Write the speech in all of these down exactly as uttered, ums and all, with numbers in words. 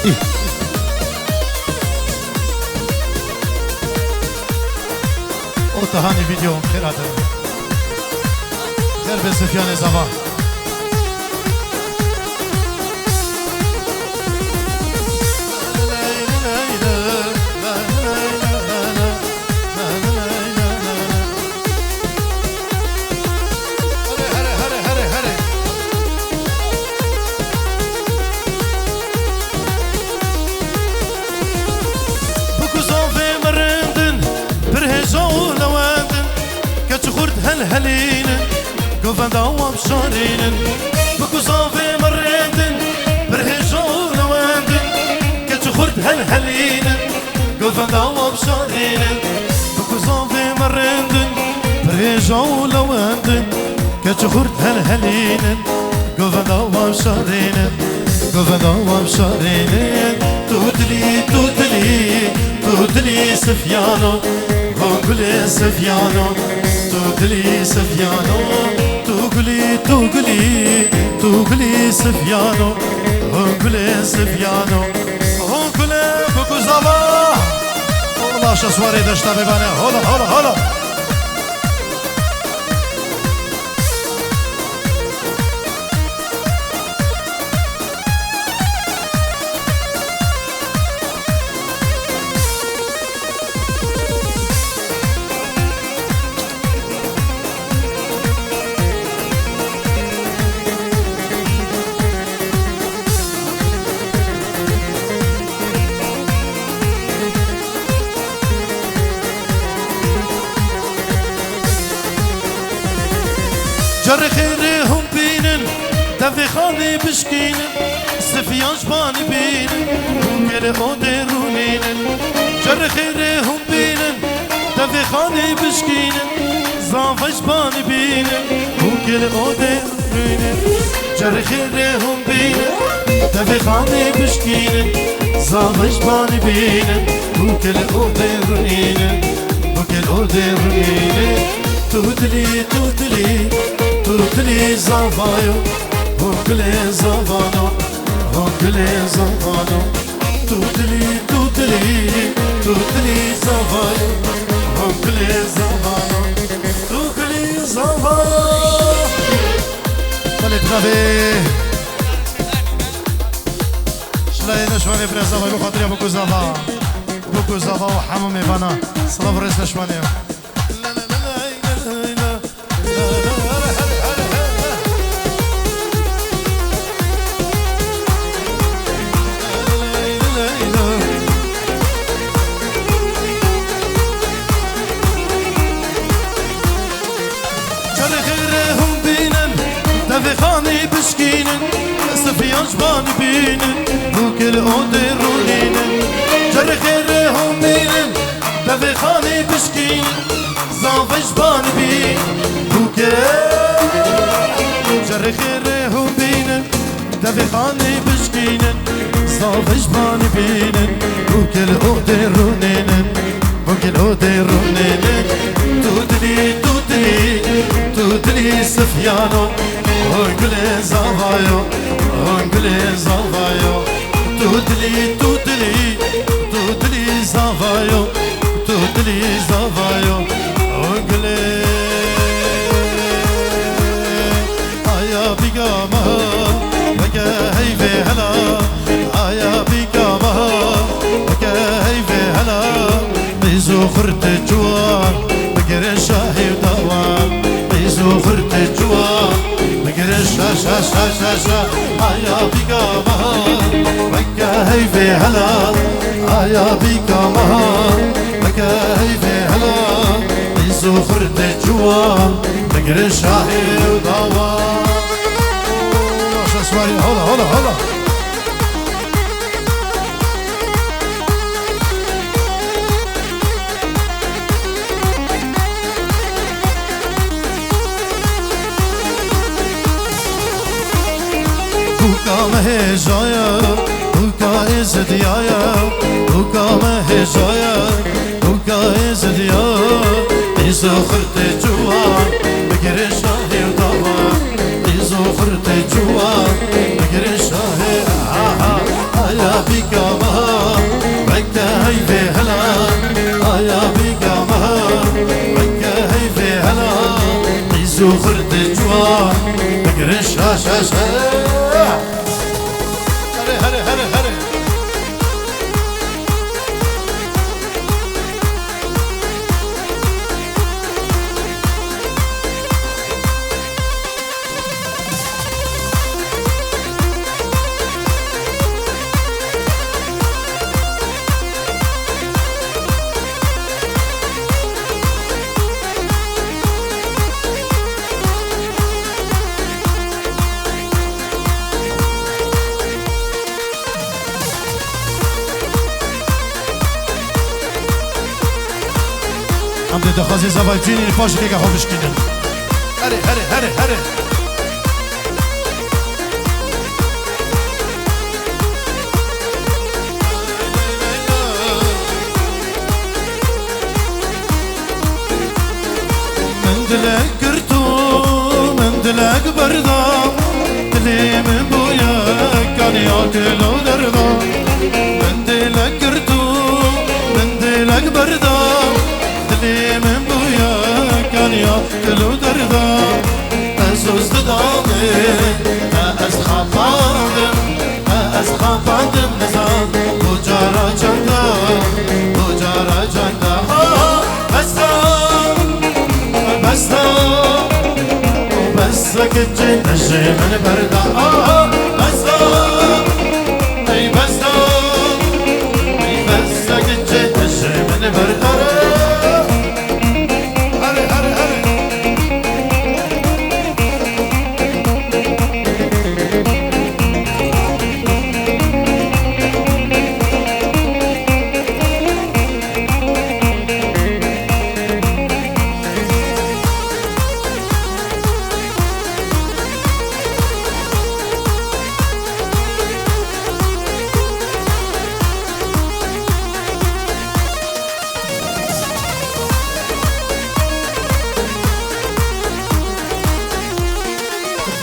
Î. O tahanî vîdeo xêr hatin. Xêr be Sifyanê Zava. Here, here, here, here, here. Bi ku zavê me rindin, pir hêja û lewendin, keç û xurt helhelînin, govenda wan bişarînin. Bi ku zavê me rindin, pir hêja û lewendin, keç û xurt helhelînin, govenda wan bişarînin. Bi ku zavê me rindin, pir hêja û lewendin, keç û xurt helhelînin, govenda wan bişarînin, govenda wan bişarînin. Tu dilî, tu dilî, tu dilî Sifyano, ho gulê Sifyano. Tu dilî Sifyano, tu gulî, tu gulî, tu gulî Sifyano, ho gulê Sifyano. Ho gulê, ho gul zava. Ola şaswarê deşta bêbane. Hola, hola, hola. Cerê xêrê hûn bînin, devê xanê bişkînin, Sifyan ji banî bînin, hûn gelê odê rûnînin. Cerê xêrê hûn bînin, devê xanê bişkînin, zava ji banî bînin, hûn gelê odê rûnînin. Cerê xêrê hûn bînin, devê xanê bişkînin, zava ji banî bînin, hûn gelê odê rûnînin, hûn gelê odê rûnînin. Tu dilî, tu dilî, tu dilî zavayo, ho gulê zavano, ho gulê zavano. Tu dilî, tu dilî, tu dilî zavayo, ho gulê zavano, tu gulê zavano. Belê, bravo. Şilayê neşvanê bira zava, bo xatiriya bo ku zava. Bo ku zava û hemû mêvana. Silav rêz neşvanê. Cerê xêrê hûn bînin, devê xanî bişkînin, Sifiyan ji banî bînin, bûkê li odê rûnînin. Cerê xêrê hûn bînin, devê xanî bişkînin, zava ji banî bî, bûkê. Cerê xêrê hûn bînin, devê xanî bişkînin, zava ji banî bînin, bûkê li odê rûnînin, bûkê li odê rûnînin. Tu dilî, tu dilî, tu dilî Sifyano, hûn gulê zavayo, hûn gulê zavayo. Tu dilî, tu dilî, tu dilî zavayo, tu dilî zavayo, hûn gulê. Aya bîka me, weke heyvê hela, aya bîka me, weke heyvê hela. Qîz û xurtê ciwan, bigire şahê û dawan. Qîz û xurtê ciwan, bigire şa, şa, şa, şa, şa. Aya bîka meha, weke heyvê hela. Aya bîka meha, weke heyvê hela. Qîz û xurtê ciwan, bigire şahê û dawan. Şa swarî, hola, hola, hola. Bûka me hêja ye, bûka êzidiya ye, bûka me hêja ye, bûka êzidiya. Qîz û xurtê ciwan, bigire şahê û dawan. Qîz û xurtê ciwan, bigire şahê, ha, ha. Aya bîka meha, weke heyvê hela. Aya bîka meha, weke heyvê hela. Qîz û xirtê ciwan, bigire şaş, şaş, şaş. Here, here, here, here. Em dê daxwazê zava cînî li paşikeke xwe bişkînin. Here, here, here, here. Min dilek girto, min dilek berda, dilê min bûye kaniya kilo derda. Min dilek girto, min dilek berda, dilê min bûye kaniya kilo derda. Ez soz didame, ez xapandim. Ez xapandim nizam, bu cara çanda, bu cara çanda. Ah, bes e, bes e, bes e, kiçê dişê min berda. Ah, bes e, ey bes e, ey bes e, kiçê dişê min berda. Hadi, hadi, hadi.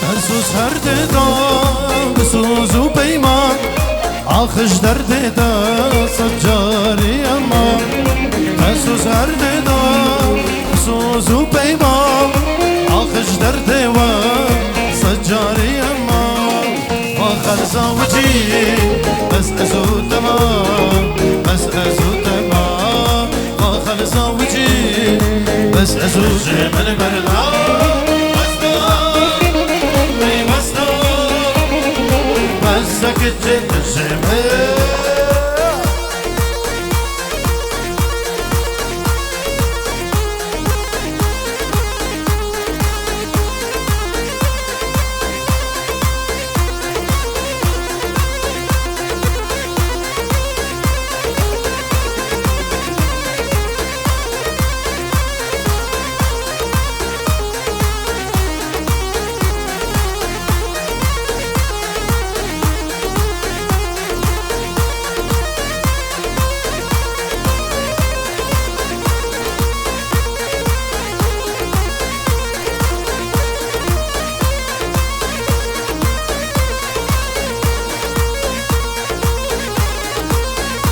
Her soz her dida bi soz û peyman, axiş derdê de sed carî ema. Her soz her dida bi soz û peyman, axiş derdê we sed carî ema. Xelsa wicî, bes ez û te ma, bes ez û te ma. Xelsa wicî, bes ez û ji min berda. Bes da, ey bes da, bes sekit ji min.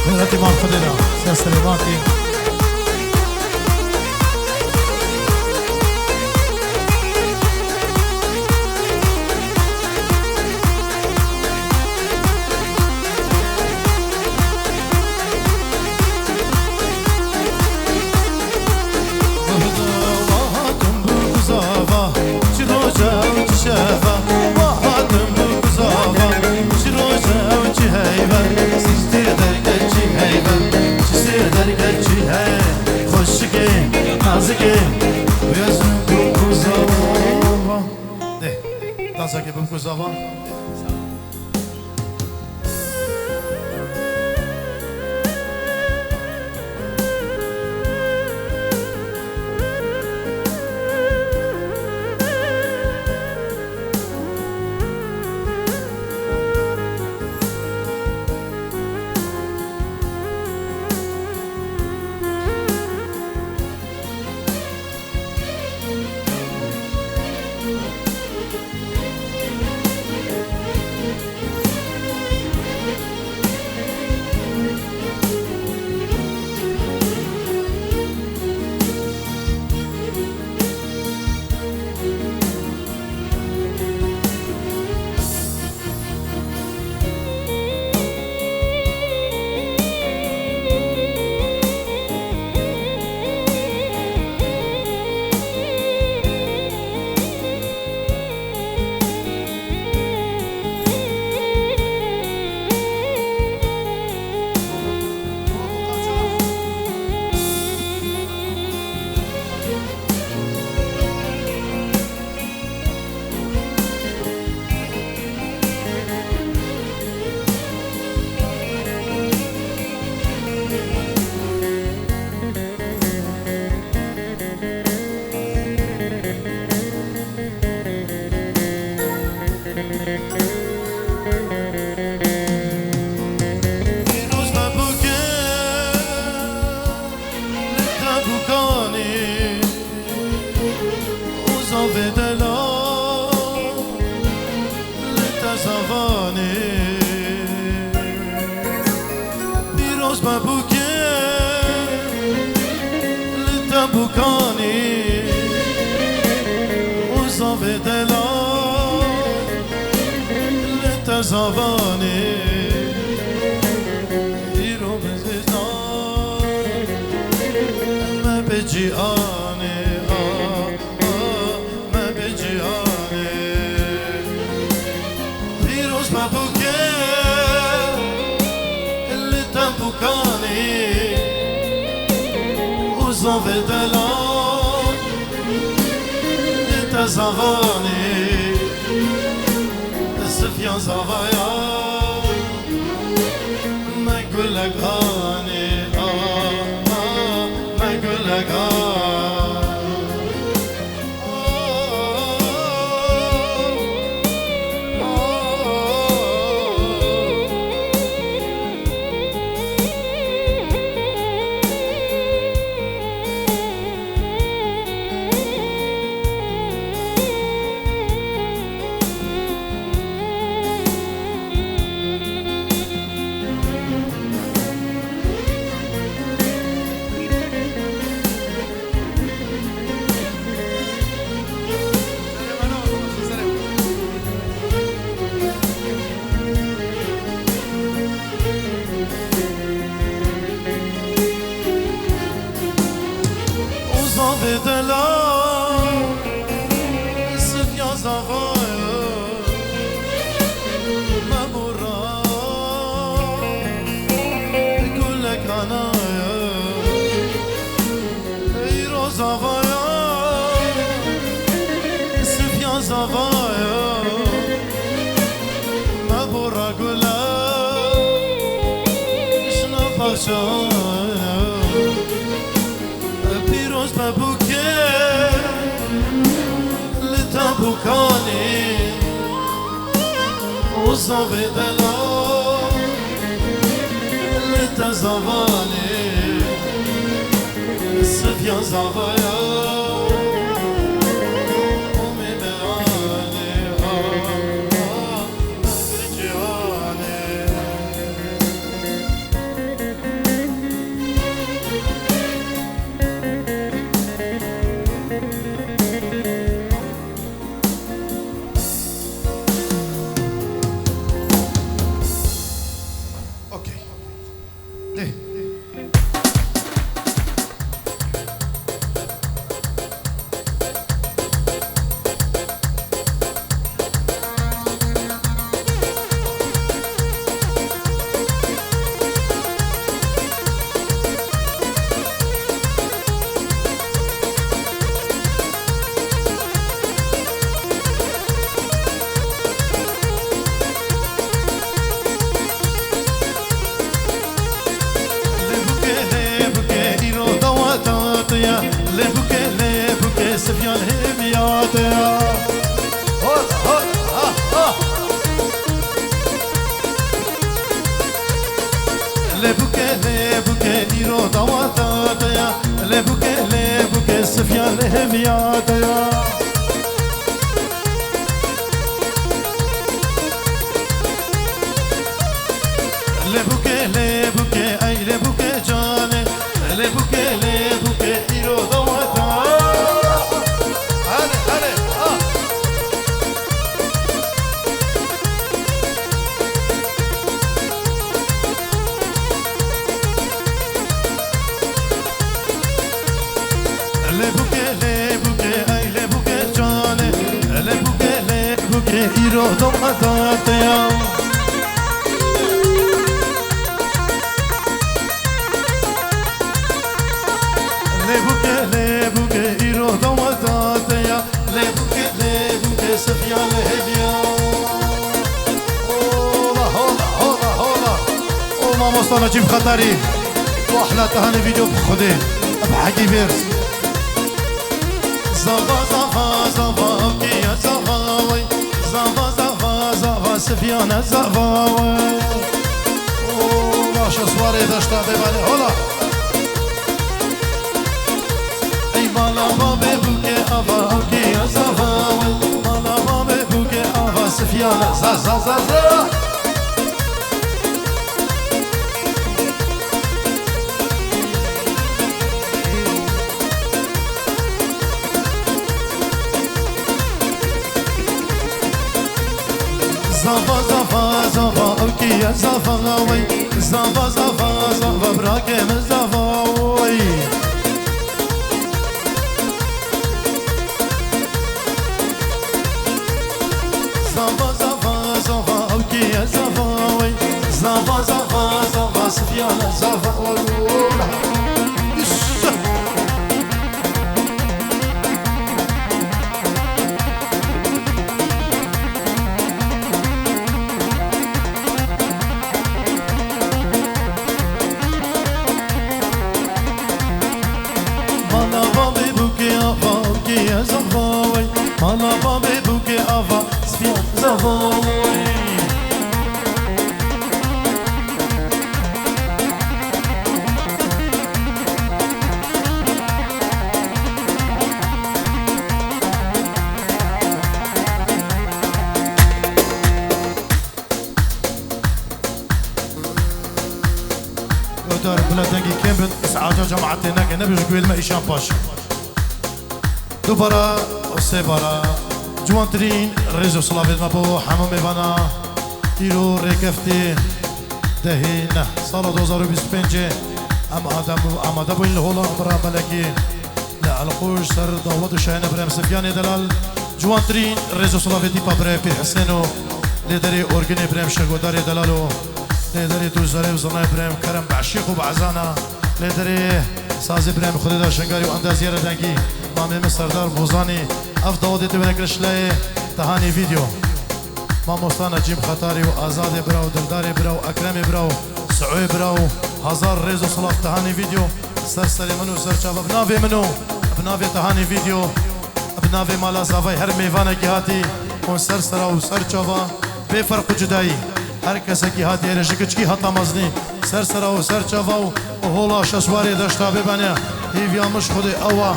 Hûretî mal Xwedê de, ser serê matê. Guhda wa hatim bû guzava, çi roja û çi şeva. Wa hatim bû guzava, çi roja û çi heyva. Sîstê derket çi heyva, çi sê derket çi hey. Xweşikê, nazikê, wê ez bû guzava. Dê, dansakê bû guzava. Pîroz be bûke li te bûkanî û zavê delal li te zavanî. Pîroz be bûke li te bûkanî û zavê delal li te zavanî. Îro bi zizdan me bi cîhanê, a, a, me bi cîhanê. Pîroz be bûke li te bûkanî û zavê delal li te zavanî. Sifyan zavaya me gulek anî, a, a, me gulek anî. Û zavê delal, sifya zavaya me bora gulek anaya. Îro zavaya, sifya zavaya, me bora gule ji nav baxçaya. Pîroz be bûke li te bûkanî û zavê delal li te zavanî. Sifyan zavaya û mêmeranê, a, a, cîhanê. Okey. Dê. Lê bûke, lê bûke, îro daweta te ya. Lê bûke, lê bûke, sifyan hêviya te ya. Hot, hot, ha, ha. Lê bûke, lê bûke, îro daweta te ya. Lê bûke, lê bûke, sifyan hêviya te ya. Lê bûke, lê bûke, ey lê bûke canê. Lê bûke, lê bûke, îro daweta. Hale, hale, ha. Lê bûke, lê bûke, ey lê bûke canê. Lê bûke, lê bûke, îro daweta te ya. Lê bûke, lê bûke, îro daweta te ya. Lê bûke, lê bûke, sifyan hêviya. Hola, hola, hola, hola. O mamosta Necîb Xeterî. Tu ehla te hanê vîdeo bi Xwedê. Bi Hegî Bêrz. Zava, zava, zava, ew kî ye zava wey. Zava, zava, Sifyane zava we. O, baş e, swarê deşta bêbanê, hola. Ey mala babê bûkê ava, ew kî ye zava we. Mala babê bûkê ava, Sifyane za, za, za, za. Zava, zava, zava, ew kî ye zava wey. Zava, zava, zava, brakê min zava wey. Zava, zava, zava, ew kî ye zava wey. Zava, zava, zava, Sifyane zava wey. Mala babê bûkê ava, kî ye zava wey. Mala babê bûkê ava, Sifyan zava wey. Gotar bila dengî kêm bin, saeta cemaetê neke, nebêje ku wê li me îşan paş. Dubara û sêbara ciwantirîn rêz û silavê me bo hemû mêvana îro rêkeftê dehê neh sala du hazar û bîst û pêncê em adem û amade bûyn li hola Emra Melekî. Li Elqûş ser dawet û şayene birem Sifyanê Delal, ciwantirîn rêz û silavê tîpa birê Pîr Hisên û lêderê orginê birem Şegodarê Delal û lêderê dûzerê û zirnayê birem Kerem Beşîq û Bezana, lêderê sazê birem Xwedê da Şengarî û endaziyara dengî mamê min Serdar Bozanî, ev dawetê tê wene kir şileyê tehanî vîdeo. Mamosta Necîm Xetarî û Azadê bira û Dildarê bira û Ekremê bira û Siûyê bira û hazar rêz û silav tehanî vîdeo ser serê min û ser çava bi navê min û bi navê tehanî vîdeo, bi navê Mala Zavay her mêvanekî hatî hûn ser sera û ser çava bê ferq û cudayî. Her kesekî hatî êrê ji kiçikî heta mezinî ser sera û ser çava û hola Şeswarê Deşta Bêbane hêviya min ji Xwedê ew a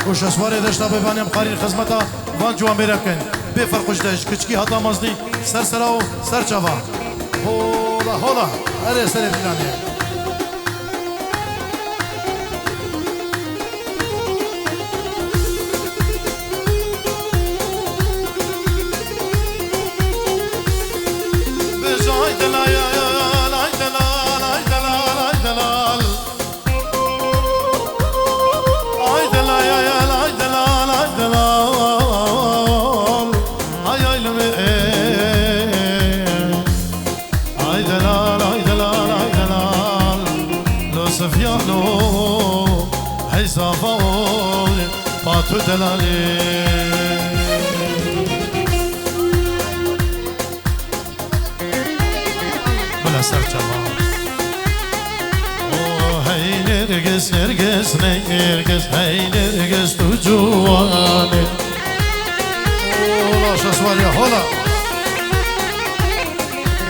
û Şeswarê Deşta Bêbane em qarîn xizmeta van ciwan bêre bikin. Bê ferq û cudayî ji kiçikî heta mezinî ser sera û ser çava. Hola, hola, erê serê pîlanê. Bêje ay delal, ay delal, ay delal, ay delal. Ay delal, ay delal, ay delal, ay delal. Ay, ay, lime, eh. Ay delal, ay delal, ay delal. Lo Sifyano, hey zava oğlu, pa tu delalî. Bila ser çava. Oh, hey Nergis, Nergis, Nergis, hey Nergis, tu ciwane. Hola, Şeswariya, hola.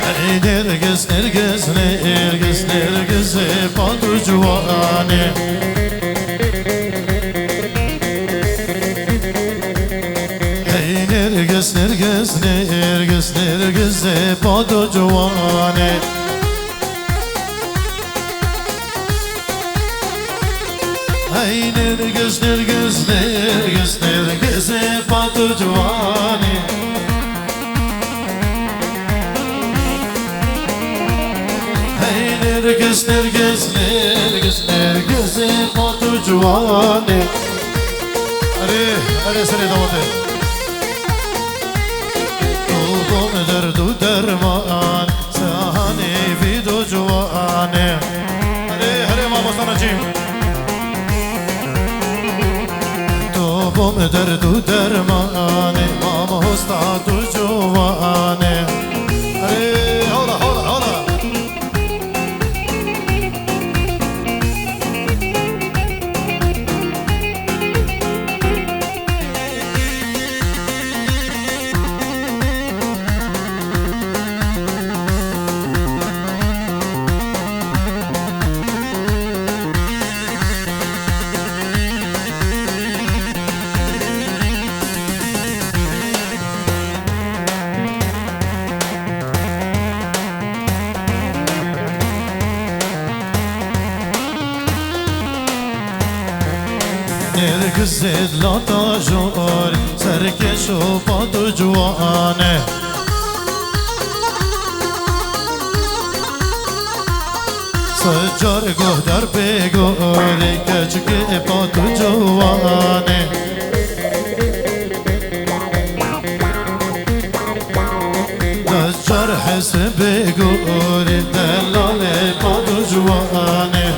Hey Nergis, Nergis, Nergis, Nergis, e pa tu ciwane. Hey Nergis, Nergis, Nergis, Nergis, e pa tu ciwane. Hey Nergis, Nergis, Nergis, Nergis, e pa tu ciwane. Hey Nergis, Nergis, Nergis, Nergis, e pa tu ciwane. Erê, erê serê dawetê. Tu bû min derd û derman, sehanê vî du ciwane. Erê, erê, mamosta Necîm. Tu bû min derd û dermanê, mamosta tu ciwane. Erê, hola, hola, hola. Nêrgizê lata jor, serkêş û pat û ciwan e. Sed car guhdar bê gorî, keçikê pat û ciwan e. Dest car hesibê gorî, delalê pat û ciwan e.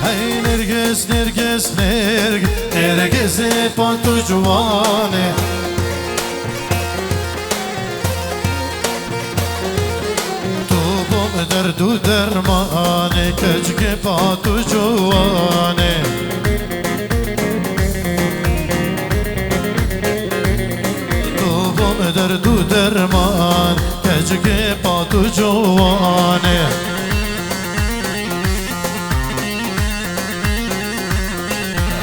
Hey Nêrgiz, Nêrgiz, Nêrg-, Nêrgizê pat û ciwan e. Tu bûm derd û dermanê, keçikê pat û ciwanê. Tu bûm derd û derman, keçikê pat û ciwanê.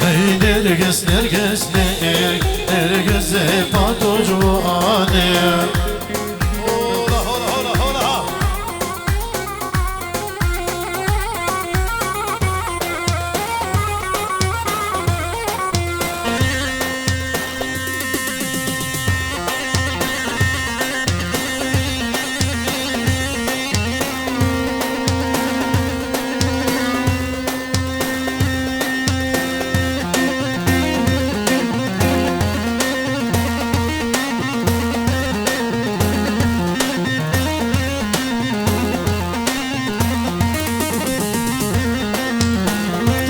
Hey Nêrgiz, Nêrgiz, Nêrg-, Nêrgizê pat û ciwanê. Hola, hola, hola, hola.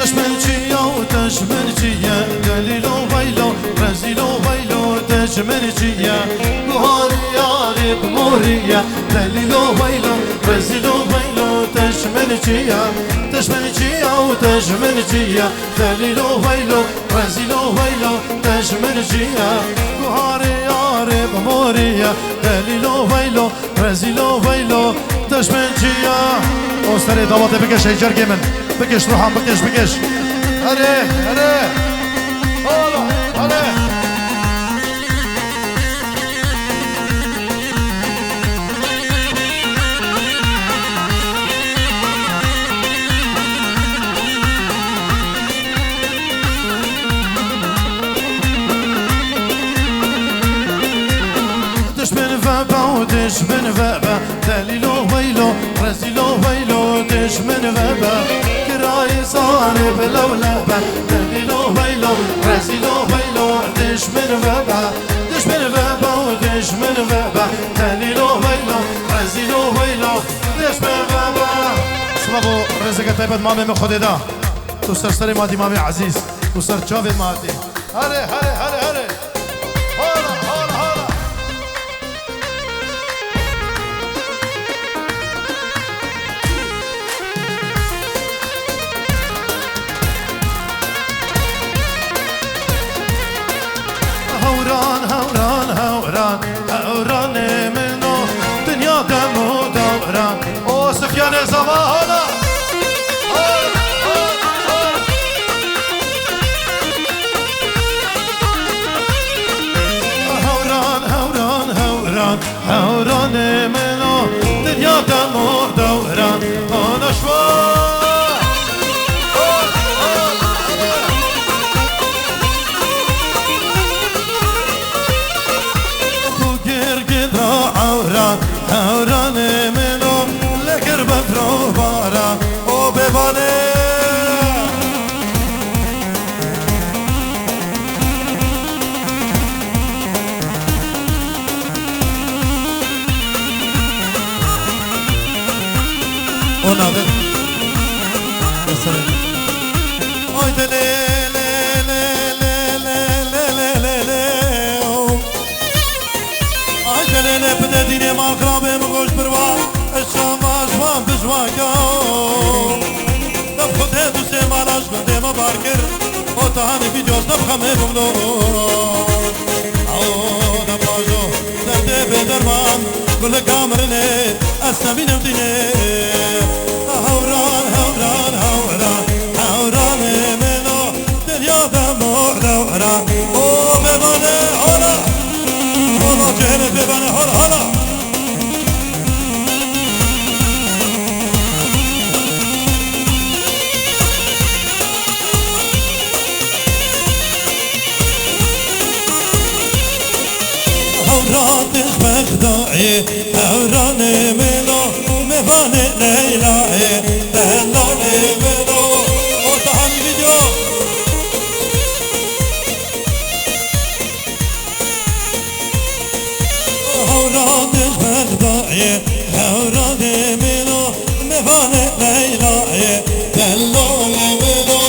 Te ji min çi ye û te ji min çi ye? Delîlo weylo, rezîlo weylo, te ji min çi ye? Guharê yarê bi morî ye. Delîlo weylo, rezîlo weylo, te ji min çi ye? Te ji min çi ye û te ji min çi ye? Delîlo weylo, rezîlo weylo, te ji min çi ye? Guharê yarê bi morî ye. Delîlo weylo, rezîlo weylo, te ji min çi ye? O serê dawatê bikeş, hey cergê min. Bikeş, ruhan bikeş, bikeş. Erê, erê. Hala, erê. Dijmin vebe û dijmin vebe, delîlo weylo, rezîlo weylo, dijmin vebe. Kirayê zarê bi lewle be, delîlo weylo, rezîlo weylo, dijmin vebe. Dijmin vebe û dijmin vebe, delîlo weylo, rezîlo weylo, dijmin vebe. Silav û rêzeke taybet mamê min Xwedê da. Tu ser serê me hatî mamê ezîz. Tu ser çavê me hatî. Here, here, here, here. Hala, hala, hala. Hewran, hewran, hewran, hewranê min o, dinya dem û dewran. O Sifyanê Zava hala. Hewran, hewran, hewran, hewranê min o, dinya dem û dewran. Ana şwa. Ku girgin ra ewran, ewranê min o, lê kir befro baran, o bêvanê. O navê. Mesela. Ay de lê, lê, lê, lê, lê, lê, lê, lê, lê, o. Ay de lê, lê, pide dînê mal xirabê min goş birwa. Ez şan va ji van dijwa ya. Def xwe tê dustê mala ji gundê me bar kir. O tahanê vîdyo ji def xemê bimlo. Awo de pajo. Derdê bêderman, gulika mirinê, ez semînim tînê. Hewran, hewran, hewran, hewranê min o, dinya dem û dewran. O bêvanê hala, hala cêrê bêvanê hala, hala. Radix Bexdayê, hewranê melo, mêvanê Leylayê, delalê melo. Ortahanî video. Hewranê Bexdayê, hewranê melo, mêvanê Leylayê, delalê melo.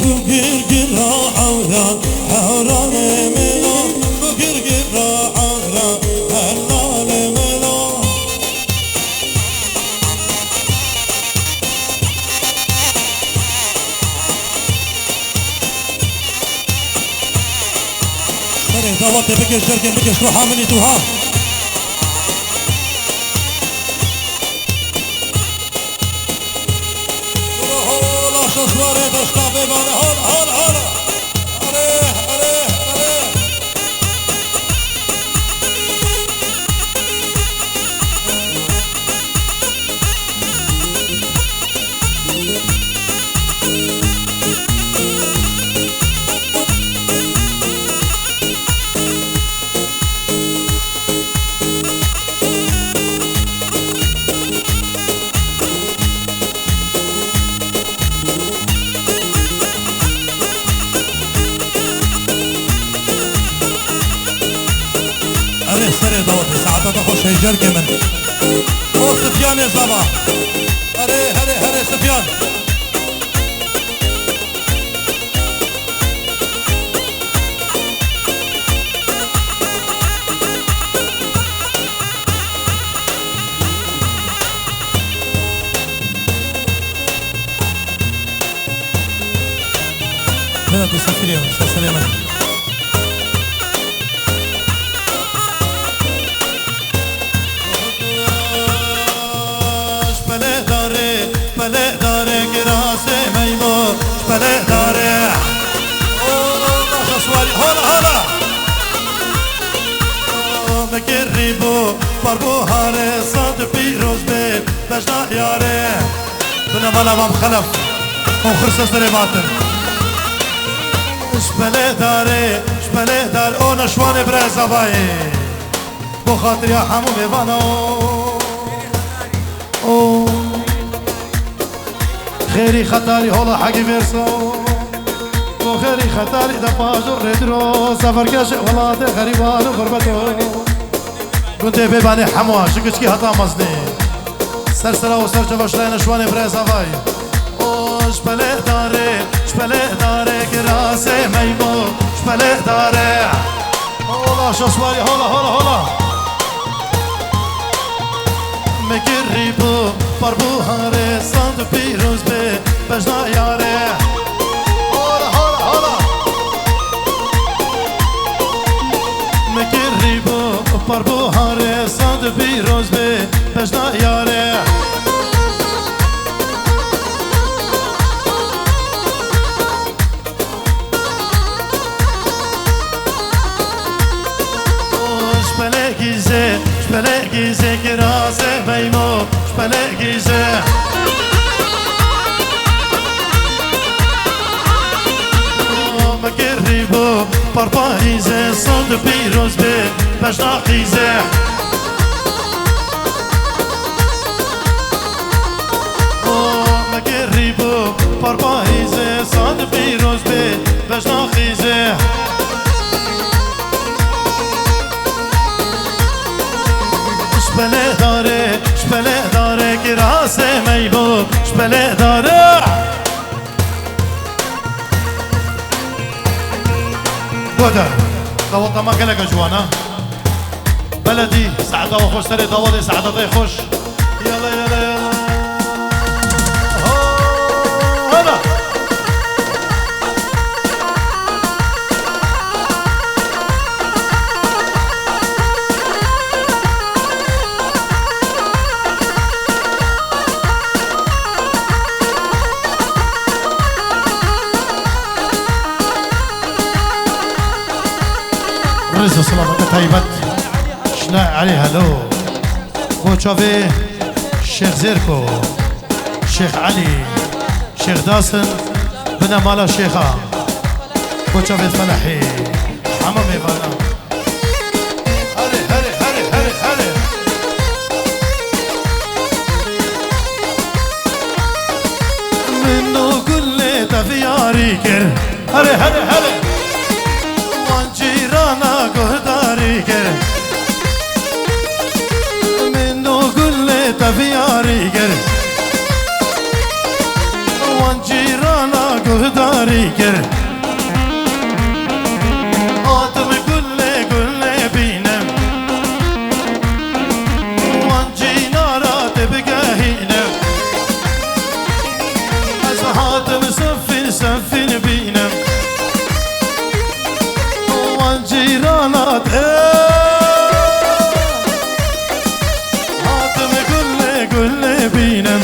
Bu girgira ewra, hewranê melo, bu girgira ewra, helalê melo. Serê dawatê bike, jergên bike, ji ruha min î tu ha. Hola, şaşwarê deşta bêbane, hola, hola, hola. Erê, erê, erê. Erê serê dawetê, saeta te xweş, hêjerkê min. O Sifyanê zava. Erê, herê, herê Sifyan. Hela tu sefirê, ser serê min. Şpele dare, şpele dare, girase meymo, şpele dare. O, başa suwari, hola, hola. O, mekirî bo, par bo hare, sat pîroz be, bejna yare. Dune mala Mam Xelef, o xirse serê matin. Şpele dare, şpele dar, o neşwane bira zavayê. Bo xatiriya hemû mêvana o. O. Xêrî xetarî hola hegî vêrsa o. Bo xêrî xetarî de pajo rêdiro. Seferkeşê welatê xerîban û xurbeto. Gundê bêbanê hemû, ji kiçkî heta mezinê. Ser sera û ser çava şirayê neşwanê birayê zavayê. O şpele dare, şpele dare, girasê meymo, şpele dare. Hola, şaşwarî, hola, hola, hola. Mekirî bû, par bû hare, sand pîroz be, bejna yare. Hola, hola, hola. Mekirî bû, par bû hare, sand pîroz be, bejna yare. Şpele gîze, şpele gîze, giraze beymo, şpele gîze. Mekirî bo, parpayîze, sond pîroz be, bejna qîze. O, mekirî bo, parpayîze, sond pîroz be, bejna qîze. Şpele dare, şpele dare, kirase meybo, şpele dare. Goda, daweta me gelek e ciwan e. Beledî, saeta we xweş, serê dawetê saeta te xweş. Yala, yala, yala. Ho, hela. Rêz û silaveke taybet. Şina Elî Helo. Bo çavê Şêx Zêrko. Şêx Elî. Şêx Dasin, bine mala Şêxa. Koça vêt felehî. Hema mêvana. Here, here, here, here, here. Min û gulê te viyarî kir. Here, here, here. Wan cîrana guhdarî kir. Min û gulê te viyarî kir. Wan cîrana guhdarî kir. Hatim gulê gulê bînim. Wan cînara te bigehînim. Ez hatim sefîn sefîn bînim. Wan cîrana te. Hatim gulê gulê bînim.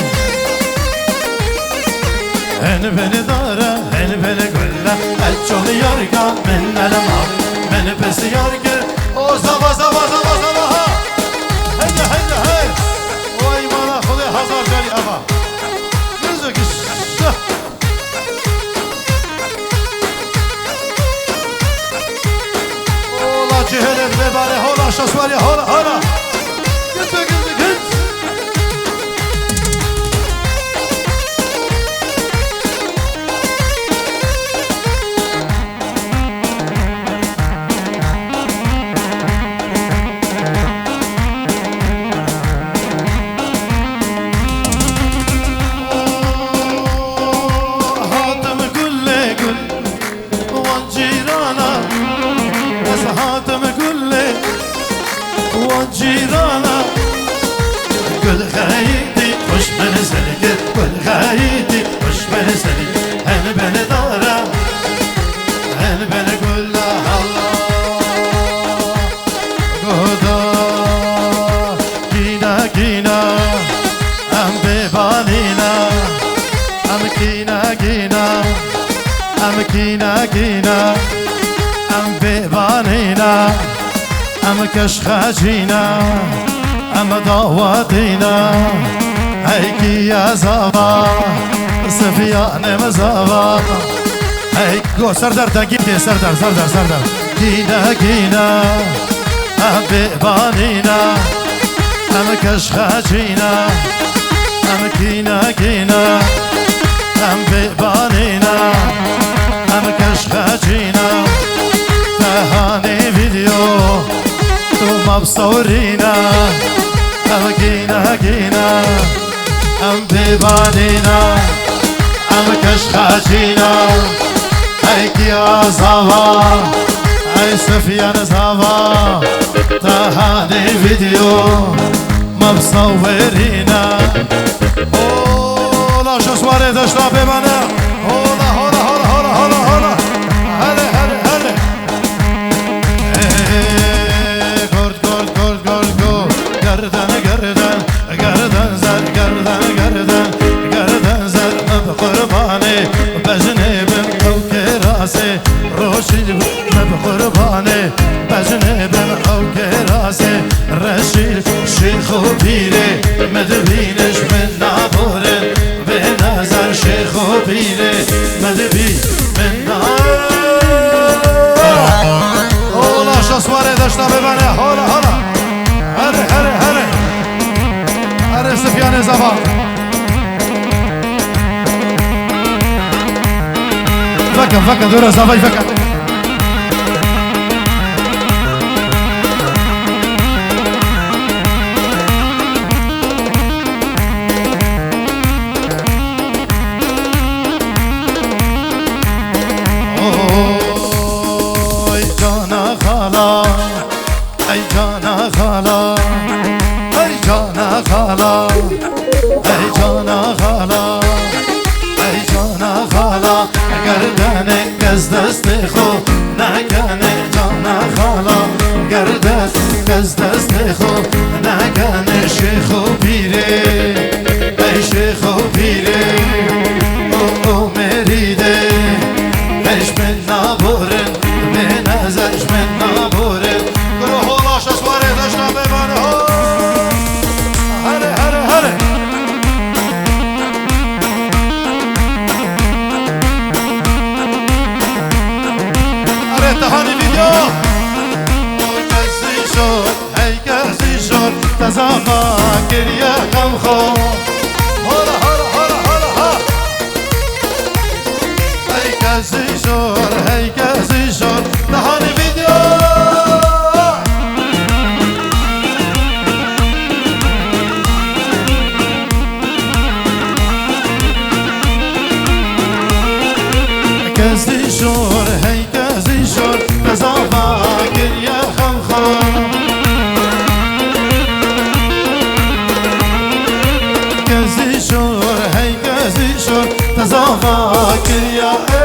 Hin bin dara, hin bin gula. Ez çol yarga min elma. Min pisyar kir. O zava, zava, zava, zava, ha. Heyde, heyde, hey. Vay bana Xwedê hezar carî ava. Müzik işte. Ola cihêlê bibare, hola şaswariye, hola, hola. Git, git, git. Hatim gulê gul. Wan cîrana, ez hatim gulê. Wan cîrana, gul xeytî xweş min zilgir, gul xeytî xweş min zilgir. Hen bin dara, hen bin gula, Allah. Goda, gîna, gîna, em bêbanîna, em gîna, gîna, em gîna, gîna, em bêbanîna, em keşxecîna, em dawatîna, hey kî ye zava, Sifyanê min zava. Hey, go, Serdar, dengî tê, Serdar, Serdar, Serdar. Gîne, gîne, em bêbanîne, em keşxecîne. Em gîne, gîne, em bêbanîne, em keşxecîne. Tehanî vîdeo, tu me bisewirîne. Em gîne, gîne. Em bêbanîna, em keşxecîna, ey kî ye zava, ey Sifyan zava, te hanî vîdeo, me bisewirîne. Hola, şaş warê deşta bêbane. Hola, hola, hola. Hele, hele, hele. Ê, gord, gord, gord, gord, gord. Gerden, gerden, gerden zer, gerden, gerden, gerden zer. Me bi qurbanê bejnê bin ew kirasê. Roşîl me bi qurbanê bejnê bin ew kirasê. Reşîl şêx û pîrê me dibîne ji min naborin. Bê nezer şêx û pîrê me dibî min na. Ola şaswarê deşta bêbane, hola, hola. Here, here, here. Here Sifyanê zava. Vekin, vekin, dora zavayî vekin. Oy cana xala, ey cana xala, ey cana xala, ey cana xala, ey cana xala. Gerdenê kes destê xwe nekene cana xala. Gerdenê kes destê xwe nekene şêx û pîrê. Ey şêx û pîrê û, û mêrîdê. Ey ji min naborin, bê nezer ji min naborin. Guro hola şaswarê deşta bêbane ho. Here, here, here. Zî jor, hey ke zî jor, nihanî vîdeo. Ke zî jor, hey ke zî jor, te zava kiriye xemxo. Ke zî jor, hey ke zî jor, te zava kiriye, ê.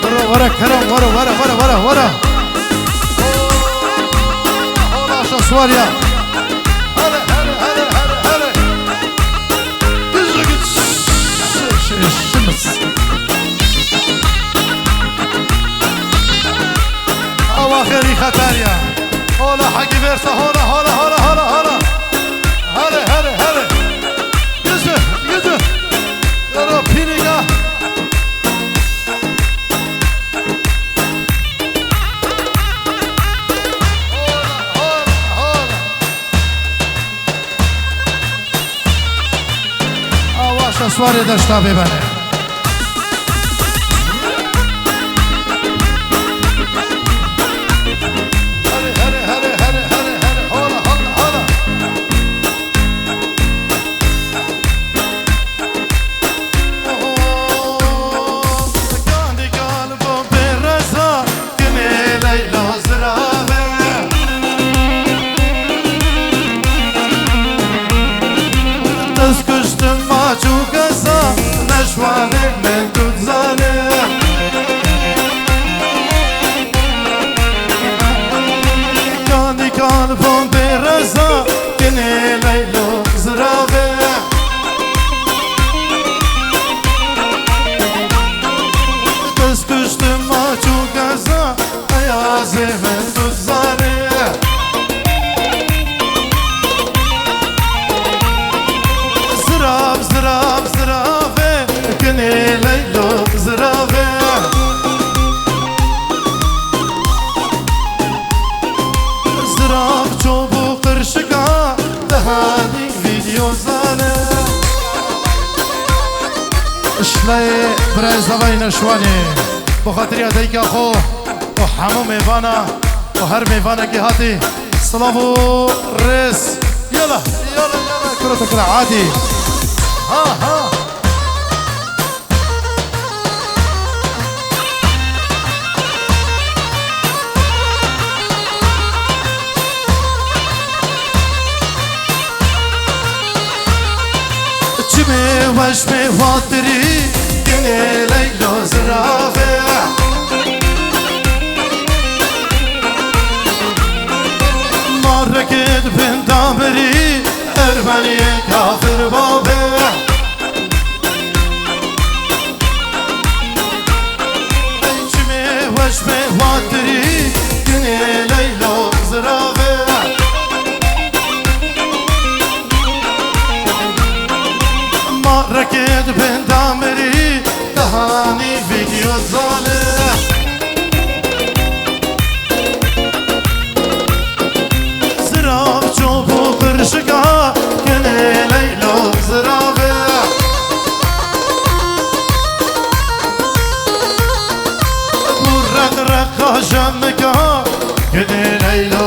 Were, were, kerem, were, were, were, were, were. Hola, hola, şaswariya. Hele, hele, hele, hele, hele. Bizi git. Ş-, ş-, şimiz. Awa xêrî xetariya. Hola, hagi versa, hola, hola, hola, hola, hola. Hele, hele, hele. Yüzü, yüzü. Yoro, piniga. Hola, hola, hola. Awa şaswarê deşta bêbene. Hele, hele, hele, hele, hele, hele. Hola, hola, hola. Oho, kandî kalbo bê reza, kinê Leylo zirave. Dest kuştim maç û kesa, neşwanê min tu dizane. Kandî kalbon bê reza, kinê Leylo zirave. Dest kuştim maç û kesa, Eyazê min tu dizane. Zirav, zirav, zirave, kinê Leylo zirave. Zirav çobû qirşika, dihanî vîdyo zane. Şleyê birayê Zavayê Neşwanê, bi xatiriya dayika xwe û hemû mêvana û her mêvanekî hatî. Silav û rêz. Yala, yala, yala, kuro te kira hatî. Ha, ha. Çimê weş pê xatirî, kinê Leylo zirave. Ma reket bin damirî, Ermeniyê kafir babe. Ey çimê weş pê xatirî, kinê Leylo zirave. Ma reket bin damirî, dihanî vîdyo zane. Zirav çobû qirşika, kinê Leylo zirave. Bû req reqa jemika, kinê Leylo